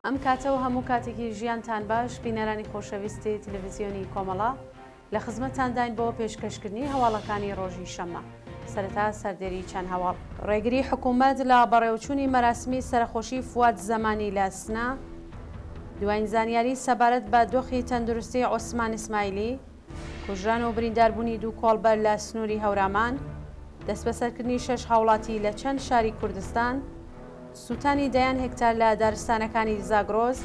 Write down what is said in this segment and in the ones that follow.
ئەم کاتە و هەموو کاتێکی ژیانتان باش بینەرانی خۆشەویستی تلویزیۆنی کۆمەڵە لە خزمەتتانداین بۆ پێشکەشکردنی هەواڵەکانی ڕۆژی شەممە. سەرەتا سەردێری چەند هەواڵ. ڕێگری حکوومەت لە بەڕێوەچوونی مەراسمی سەرەخۆشی فواد زەمانی لە سنە. دواین زانیاری سەبارەت بە دۆخی تەندروستی عوسمان ئیسماعیلی. کوژران و برینداربوونی دوو کۆڵبەر لە سنووری هەورامان. دەستبەسەرکردنی شەش هاوڵاتی لە چەند شاری کوردستان. سووتانی دەیان هێکتار لە دارستانەکانی زاگرۆس.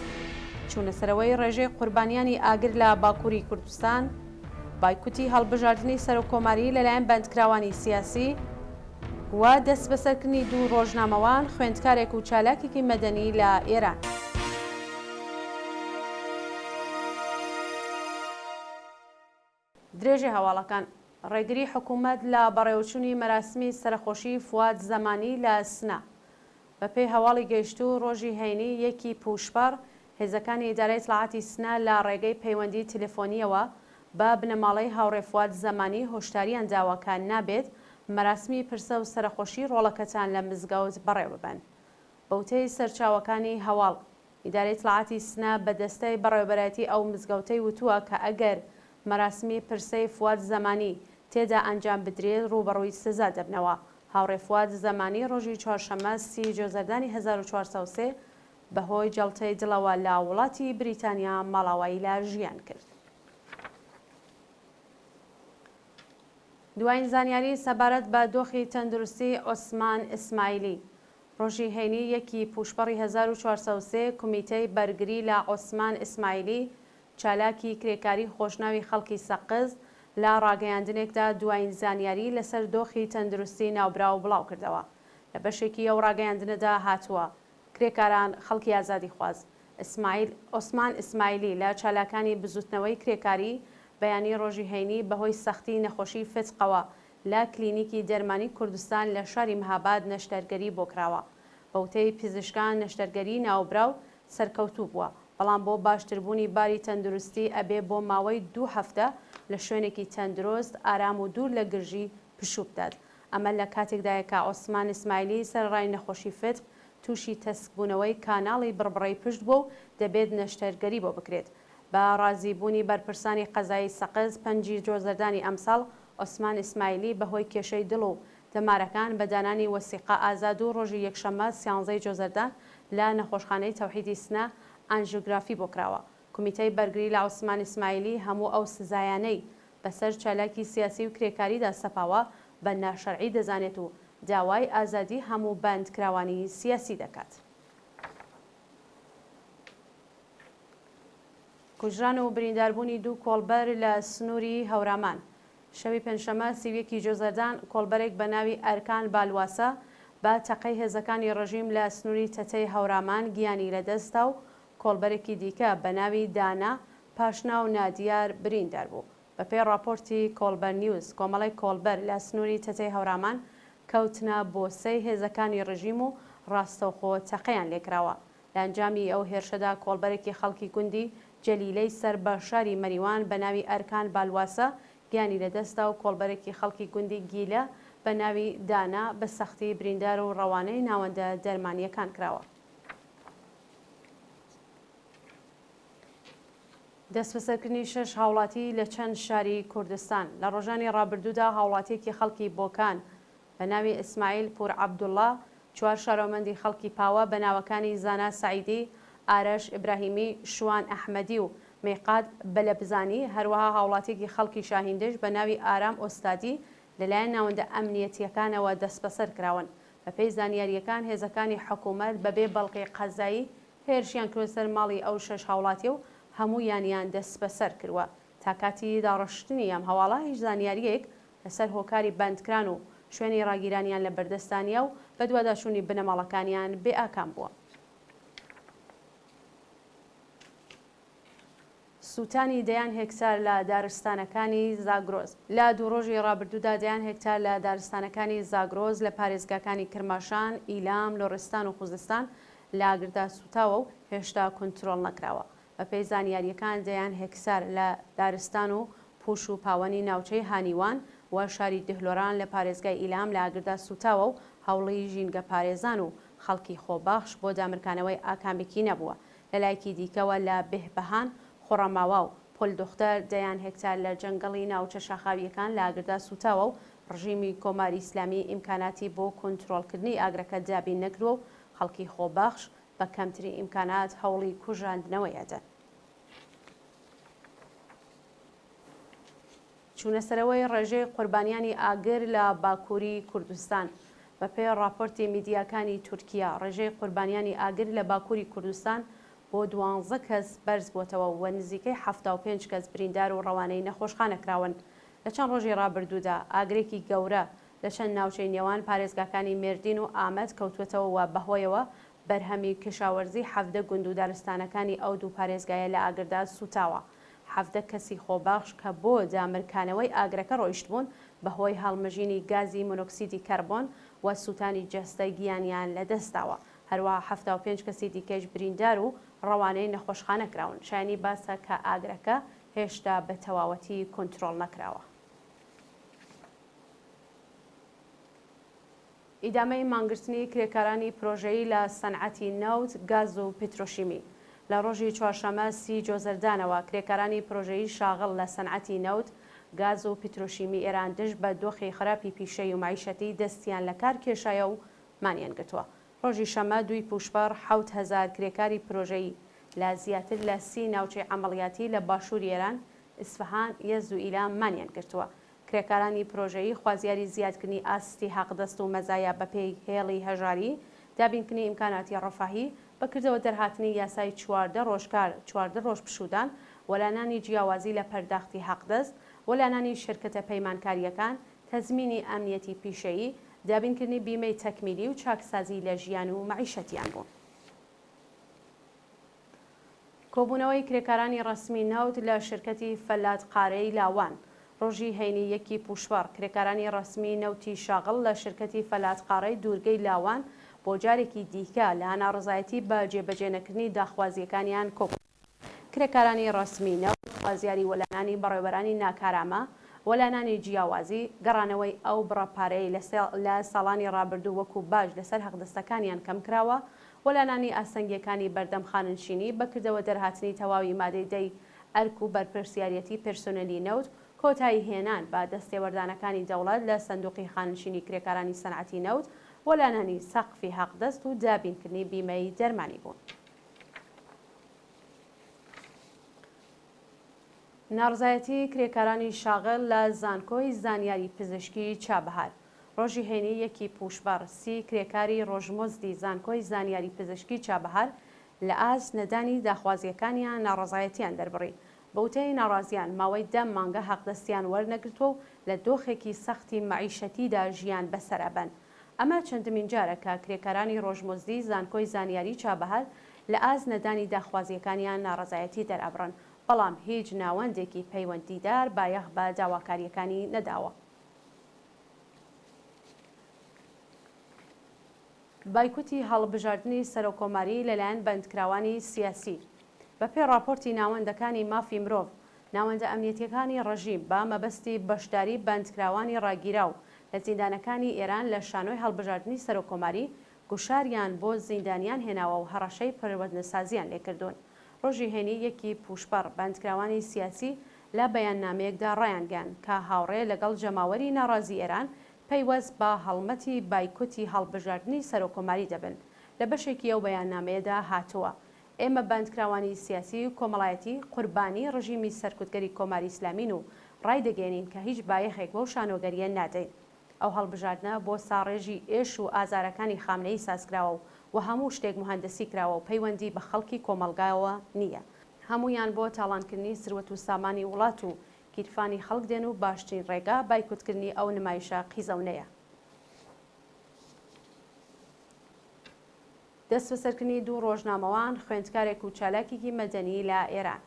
چوونەسەرەوەی ڕێژەی قوربانیانی ئاگر لە باکووری کوردستان. بایکوتی هەڵبژاردنی سەرۆککۆماری لەلایەن بەندکراوانی سیاسی و دەستبەسەرکردنی دوو ڕۆژنامەوان، خوێندکارێک و چالاکێکی مەدەنی لە ئێران. درێژەی هەواڵەکان، ڕێگری حکوومەت لە بەڕێوەچوونی مەراسمی سەرەخۆشی فواد زەمانی لە سنە. بەپێی هەواڵی گەیشتوو ڕۆژی هەینی یەکی پووشپەڕ هێزەکانی ئیدارەی ئیتڵاعاتی سنە لە ڕێگەی پەیوەندی تلفۆنییەوە بە بنەماڵەی هاوڕێ فواد زەمانی هۆشداریان داوە کە نابێت مەراسمی پرسە و سەرەخۆشی ڕۆڵەکەتان لە مزگەوت بەڕێوەببەن. بەوتەی سەرچاوەکانی هەواڵ، ئیدارەی ئیتڵاعاتی سنە بە دەستەی بەڕێوەبەرایەتی ئەو مزگەوتەی وتووە کە ئەگەر مەراسمی پرسەی فواد زەمانی تێدا ئەنجام بدرێت ڕووبەڕووی سزا دەبنەوە. هاوڕێ فواد زەمانی ڕۆژی چوارشەممە سی جۆزەردانی 1403 بەهۆی جەڵتەی دڵەوە لە وڵاتی بریتانیا ماڵاوایی لە ژیان کرد. دواین زانیاری سەبارەت بە دۆخی تەندروستی عوسمان ئیسماعیلی ڕۆژی هەینی یەکی پووشپەڕی 1403 کومیتەی بەرگری لە عوسمان ئیسماعیلی چالاکی کرێکاری خۆشناوی خەڵکی سەقز لە ڕاگەیاندنێکدا دواین زانیاری لەسەر دۆخی تەندروستی ناوبراو بڵاوکردەوە. لە بەشێکی ئەو ڕاگەیاندنەدا هاتووە، کرێکاران، خەڵکی ئازادیخواز، ئیسماعیل عوسمان ئیسماعیلی لە چالاکانی بزووتنەوەی کرێکاری، بەیانی ڕۆژی هەینی بەهۆی سەختی نەخۆشی فتقەوە لە کلینیکی دەرمانی کوردستان لە شاری مهاباد نەشتەرگەری بۆ کراوە. بە وتەی پزیشکان نەشتەرگەری ناوبراو سەرکەوتوو بووە، بەڵام بۆ باشتربوونی باری تەندروستی ئەبێ بۆ ماوەی دوو هەفتە لە شوێنێکی تەندروست، ئارام و دوور لە گرژی پشوو بدات. ئەمە لە کاتێکدایە کە عوسمان ئیسماعیلی سەرەڕای نەخۆشی فتق، تووشی تەسکبوونەوەی کاناڵی بڕبڕەی پشت بووە و دەبێت نەشتەرگەری بۆ بکرێت. بە ڕازیبوونی بەرپرسانی قەزای سەقز، پەنجی جۆزەردانی ئەمساڵ، عوسمان ئیسماعیلی بەهۆی کێشەی دڵ و دەمارەکان بە دانانی وەسیقە ئازاد و ڕۆژی یەکشەممە سیانزەی جۆزەردان لە نەخۆشخانەی تەوحیدی سنە ئانژیۆگرافی بۆ کراوە. کومیتەی بەرگری لە عوسمان ئیسماعیلی هەموو ئەو سزایانەی بەسەر چالاکی سیاسی و کرێکاریدا سەپاوە بە ناشەرعی دەزانێت و داوای ئازادی هەموو بەندکراوانی سیاسی دەکات. کوژران و برینداربوونی دوو کۆڵبەر لە سنووری هەورامان. شەوی پێنجشەممە 31 ی جۆزەردان کۆڵبەرێک بە ناوی ئەرکان بالواسە بە تەقەی هێزەکانی ڕژیم لە سنووری تەتەی هەورامان گیانی لەدەستدا و کۆڵبەرێکی دیکە بە ناوی دانا پاشناو نادیار بریندار بوو. بەپێی ڕاپۆرتی کۆڵبەر نیوز، کۆمەڵێک کۆڵبەر لە سنووری تەتەی هەورامان کەوتنە بۆسەی هێزەکانی ڕژیم و ڕاستەوخۆ تەقەیان لێکراوە. لە ئەنجامی ئەو هێرشەدا کۆڵبەرێکی خەڵکی گوندی جەلیلەی سەر بە شاری مەریوان بە ناوی ئەرکان بالواسە گیانی لەدەستدا و کۆڵبەرێکی خەڵکی گوندی گیلە بە ناوی دانا بە سەختی بریندار و ڕەوانەی ناوەندە دەرمانییەکان کراوە. دەستبەسەرکردنی شەش هاوڵاتی لە چەند شاری کوردستان لە ڕۆژانی ڕابردوودا هاوڵاتییەکی خەڵکی بۆکان بە ناوی ئیسماعیل پوورعەبدوڵڵا، چوار شارۆمەندی خەڵکی پاوە بە ناوەکانی زانا سەعیدی، ئارەش ئیبراهیمی، شوان ئەحمەدی و میقاد بەلەبزانی، هەروەها هاوڵاتییەکی خەڵکی شاهیندژ بە ناوی ئارام ئۆستادی لەلایەن ناوەندە ئەمنییەتییەکانەوە دەستبەسەر کراون. بەپێی زانیارییەکان هێزەکانی حکوومەت بەبێ بەڵگەی قەزایی هێرشیان کردووە سەر ماڵی ئەو شەش هاوڵاتییە و هەموویانیان دەستبەسەر کرووە. تا کاتی داڕشتنی ئەم هەواڵە هیچ زانیارییەک لەسەر هۆکاری بەندکران و شوێنی ڕاگیرانیان لە بەردەستدا نییە و بەدواداچوونی بنەماڵەکانیان بێ ئاکام بووە. سووتانی دەیان هێکتار لە دارستانەکانی زاگرۆس. لە دوو ڕۆژی ڕابردوودا دەیان هێکتار لە دارستانەکانی زاگرۆس لە پارێزگاکانی کرماشان، ئیلام، لوڕستان و خوزستان لە ئاگردا سووتاوە و هێشتا کونترۆڵ نەکراوە. بەپێی زانیارییەکان دەیان هێکتار لە دارستان و پووش و پاوەنی ناوچەی هانیوان و شاری دهلۆران لە پارێزگای ئیلام لە ئاگردا سووتاوە و هەوڵی ژینگەپارێزان و خەڵکی خۆبەخش بۆ دامرکانەوەی ئاکامێکی نەبووە. لە لایەکی دیکەوە لە بێهبەهان، خوڕەماوا و پۆلدوختەر دەیان هێکتار لە جەنگەڵی ناوچە شاخاوییەکان لە ئاگردا سووتاوە و ڕژیمی کۆماری ئیسلامی ئیمکاناتی بۆ کونترۆڵکردنی ئاگرەکە دابین نەکردووە و خەڵکی خۆبەخش بە کەمترین ئیمکانات هەوڵی کوژاندنەوەی ئەدەن. چوونەسەرەوەی ڕێژەی قوربانیانی ئاگر لە باکووری کوردستان بەپێی ڕاپۆرتی میدیاکانی تورکیا، ڕێژەی قوربانیانی ئاگر لە باکووری کوردستان بۆ دوانزە کەس بەرزبووەتەوە و نزیکەی 75 کەس بریندار و ڕەوانەی نەخۆشخانە کراون. لە چەند ڕۆژی ڕابردوودا ئاگرێکی گەورە لە چەند ناوچەی نێوان پارێزگاکانی مێردین و ئامەد کەوتووەتەوە و بەهۆیەوە بەرهەمی کشاوەرزی 17 گوند و دارستانەکانی ئەو دوو پارێزگایە لە ئاگردا سووتاوە. 17 کەسی خۆبەخش کە بۆ دامرکانەوەی ئاگرەکە ڕۆیشتبوون، بەهۆی هەڵمژینی گازی مۆنۆکسیدی کەربۆن و سووتانی جەستە گیانیان لەدەستداوە. هەروەها 75 کەسی دیکەیش بریندار و ڕەوانەی نەخۆشخانە کراون. شایانی باسە کە ئاگرەکە هێشتا بە تەواوەتی کونترۆڵ نەکراوە. ئیدامەی مانگرتنی کرێکارانی پرۆژەیی لە سەنعەتی نەوت، گاز و پترۆشیمی. لە ڕۆژی چوارشەممە سی جۆزەردانەوە کرێکارانی پرۆژەیی شاغڵ لە سەنعەتی نەوت، گاز و پترۆشیمی ئێران دژ بە دۆخی خراپی پیشەیی و مەعیشەتی دەستیان لە کار کێشایە و مانیان گرتووە. ڕۆژی شەممە دووی پووشپەڕ 7000 کرێکاری پرۆژەیی لە زیاتر لە 30 ناوچەی عەمەڵیاتی لە باشووری ئێران، ئیسفەهان، یەزد و ئیلام مانیان گرتووە. کرێکارانی پرۆژەیی خوازیاری زیادکردنی ئاستی حەقدەست و مەزایا بەپێی هێڵی هەژاری، دابینکردنی ئیمکاناتی ڕەفاهی، بە کردەوە دەرهاتنی یاسای 14 ڕۆژ کار، 14 ڕۆژ پشوودان، وەلانانی جیاوازی لە پەرداختی حەقدەست، وەلانانی شرکەتە پەیمانکارییەکان، تەزمینی ئەمنیەتی پیشەیی، دابینکردنی بیمەی تەکمیلی و چاکسازی لە ژیان و مەعیشەتیان بوون. کۆبوونەوەی کرێکارانی ڕەسمی نەوت لە شرکەتی فەلات قارەی لاوان ڕۆژی هەینی یەکی پووشپەڕ، کرێکارانی ڕەسمی نەوتی شاغڵ لە شرکەتی فەلات قاڕەی دوورگەی لاوان بۆ جارێکی دیکە لە ناڕەزایەتی بە جێبەجێنەکردنی داخوازییەکانیان کۆبوونەوە. کرێکارانی ڕەسمی نەوت خوازیاری وەلانانی بەڕێوەبەرانی ناکارامە، وەلانانی جیاوازی، گەڕانەوەی ئەو بڕە پارەیەی لە ساڵانی ڕابردوو وەکو باج لەسەر حەقدەستەکانیان کەمکراوە، وەلانانی ئاستەنگییەکانی بەردەم خانەنشینی، بەکردەوە دەرهاتنی تەواوی مادەی دەی ئەرک و بەرپرسیاریەتی پرسونێلی نەوت، کۆتایی هێنان بە دەستێوەردانەکانی دەوڵەت لە سەندوقی خانەنشینی کرێکارانی سەنعەتی نەوت، وەلانانی سەقفی حەقدەست و دابینکردنی بیمەی دەرمانی بوون. ناڕزایەتی کرێکارانی شاغڵ لە زانکۆی زانیاری پزیشکی چابەهار ڕۆژی هەینی یەکی پووشپەڕ 30 کرێکاری ڕۆژمزدی زانکۆی زانیاری پزیشکی چابەهار لە ئاست نەدانی داخوازییەکانیان ناڕەزایەتیان دەربڕی. بە وتەی ناڕازیان ماوەی دە مانگە حەقدەستیان وەرنەگرتووە و لە دۆخێکی سەختی مەعیشەتیدا ژیان بەسەر ئەبەن. ئەمە چەندمین جارە کە کرێکارانی ڕۆژمزدی زانکۆی زانیاری چابەهار لە ئاست نەدانی داخوازییەکانیان ناڕەزایەتی دەرئەبڕن، بەڵام هیچ ناوەندێکی پەیوەندیدار بایەخ بە داواکارییەکانی نەداوە. بایکوتی هەڵبژاردنی سەرۆککۆماری لەلایەن بەندکراوانی سیاسی بەپێی ڕاپۆرتی ناوەندەکانی مافی مرۆڤ، ناوەندە ئەمنیەتییەکانی ڕژیم بە مەبەستی بەشداری بەندکراوانی ڕاگیراو لە زیندانەکانی ئێران لە شانۆی هەڵبژاردنی سەرۆککۆماری گوشاریان بۆ زیندانیان هێناوە و هەڕەشەی پەروەردنەسازیان لێکردوون. ڕۆژی هەینی یەکی پووشپەڕ بەندکراوانی سیاسی لە بەیاننامەیەکدا ڕایانگەیاند کە هاوڕێ لەگەڵ جەماوەری ناڕازی ئێران پەیوەست بە هەڵمەتی بایکۆتی هەڵبژاردنی سەرۆککۆماری دەبن. لە بەشێکی ئەو بەیاننامەیەدا هاتووە، ئێمە بەندکراوانی سیاسی و کۆمەڵایەتی قوربانیی ڕژیمی سەرکوتگەری کۆماری ئیسلامین و ڕایدەگەیەنین کە هیچ بایەخێک بەو شانۆگەرییە نادەین. ئەو هەڵبژاردنە بۆ ساڕێژی ئێش و ئازارەکانی خامنەیی سازکراوە و و هەموو شتێک موهەندسی کراوە و پەیوەندی بە خەڵکی کۆمەڵگاوە نییە. هەموویان بۆ تاڵانکردنی سروەت و سامانی وڵات و گیرفانی خەڵک دێن و باشترین ڕێگا بایکوتکردنی ئەو نمایشە قیزەونەیە. دەستبەسەرکردنی دوو ڕۆژنامەوان، خوێندکارێک و چالاکێکی مەدەنی لە ئێران.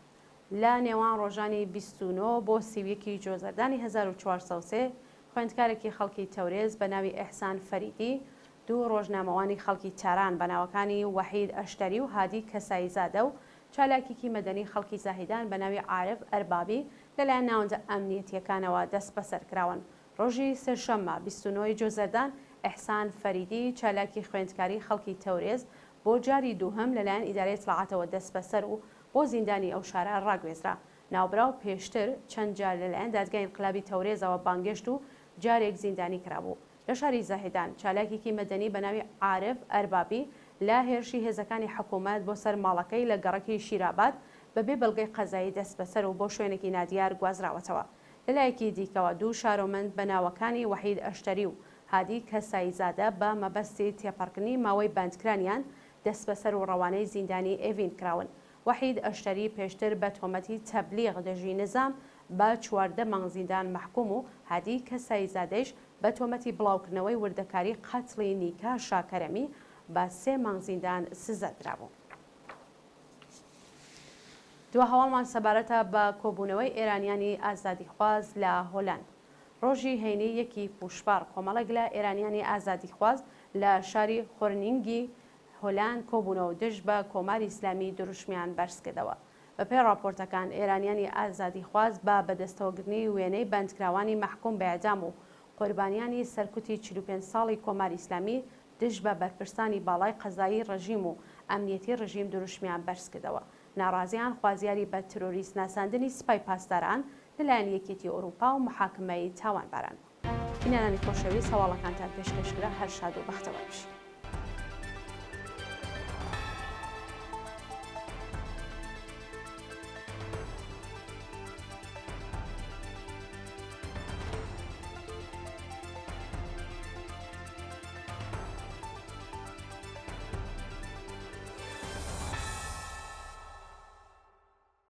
لە نێوان ڕۆژانی 29 بۆ 31 ی جۆزەردانی 1403 خوێندکارێکی خەڵکی تەورێز بە ناوی ئێحسان فەریدی، دوو ڕۆژنامەوانی خەڵکی تاران بە ناوەکانی وەحید ئەشتەری و هادی کەساییزادە و چالاکێکی مەدەنی خەڵکی زاهیدان بە ناوی عارف ئەربابی لەلایەن ناوەندە ئەمنیەتییەکانەوە دەستبەسەر کراون. ڕۆژی سێشەممە 29 ی جۆزەردان، ئیحسان فەریدی، چالاکی خوێندکاری خەڵکی تەورێز، بۆ جاری دووهەم لەلایەن ئیدارەی ئیتڵاعاتەوە دەستبەسەر و بۆ زیندانی ئەو شارە ڕاگوێزرا. ناوبراو پێشتر چەند جار لەلایەن دادگای ئینقلابی تەورێزەوە بانگێشت و جارێک زیندانی کرابوو. لە شاری زاهیدان، چالاکێکی مەدەنی بە ناوی عارف ئەربابی لە هێرشی هێزەکانی حکوومەت بۆ سەر ماڵەکەی لە گەڕەکی شیراباد بە بێ بەڵگەی قەزایی دەستبەسەر و بۆ شوێنێکی نادیار گوازراوەتەوە. لەلایەکی دیکەوە دوو شارۆمەند بە ناوەکانی وەحید ئەشتەری و هادی کەساییزادە بە مەبەستی تێپەڕکردنی ماوەی بەندکرانیان دەستبەسەر و ڕەوانەی زیندانی ئێڤین کراون. وەحید ئەشتەری پێشتر بە تۆمەتی تەبلیغ دژی نزام بە 14 مانگ زیندان مەحکووم و هادی کەساییزادەیش بە تۆمەتی بڵاوکردنەوەی وردەکاری قەتڵی نیکا شاکەرەمی بە سێ مانگ زیندان سزا درابوو. دوا هەواڵمان سەبارەتە بە کۆبوونەوەی ئێرانیانی ئازادیخواز لە هۆلەند. ڕۆژی هەینی یەکی پووشپەڕ کۆمەڵێک لە ئێرانیانی ئازادیخواز لە شاری خۆرنینگی هۆلەند کۆبوونەوە و دژ بە کۆماری ئیسلامی دروشمیان بەرزکردەوە. بەپێی ڕاپۆرتەکان ئێرانیانی ئازادیخواز بە بەدەستەوەگرتنی وێنەی بەندکراوانی مەحکوم بە ئێعدام و قوربانیانی سەرکوتی 45 ساڵی کۆماری ئیسلامی دژ بە بەرپرسانی باڵای قەزایی ڕژیم و ئەمنیەتی ڕژیم دروشمیان بەرزکردەوە. ناڕازیان خوازیاری بە ترۆریست ناساندنی سپای پاسداران لە لایەن یەکیەتی ئورووپا و محاکمەی تاوانباران بوون. بینەرانی خۆشەویست هەواڵەکانتان پێشکەش کرا هەر شاد و بەختەوەر بژین.